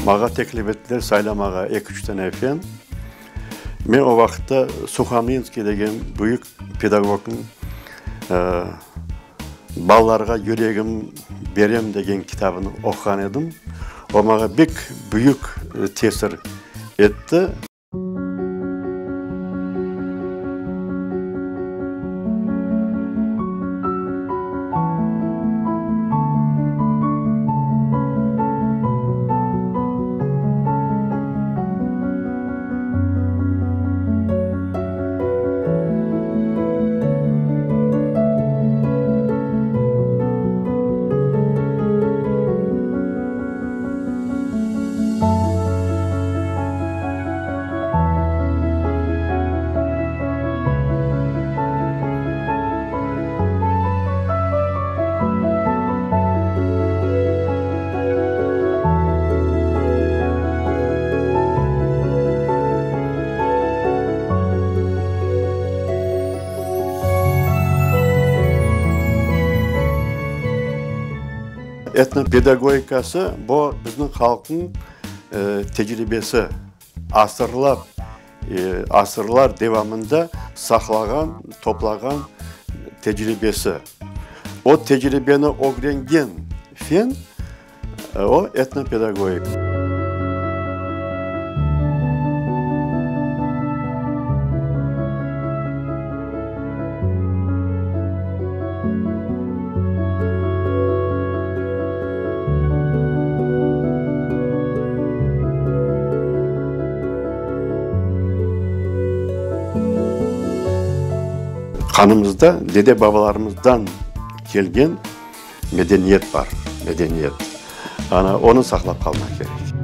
Mağa teklif ettiler saylamağa eki-üç tane fen. Men o vaqıtta Suhomlinskiy degen büyük pedagognıñ Balalarğa yüregim berem degen kitabını oquğan edim. O mağa bek büyük tesir etti. Etnopedagogikası, bu bizniñ halqnıñ tecribesi, asırlap, asırlar devamında saqlağan, toplağan tecribesi. O tecribeni ögrengen fen, O, etnopedagogik. Qanımızda dede-babalarımızdan kelgen medeniyet bar, medeniyet. Ana, onı saqlap qalmaq kerek.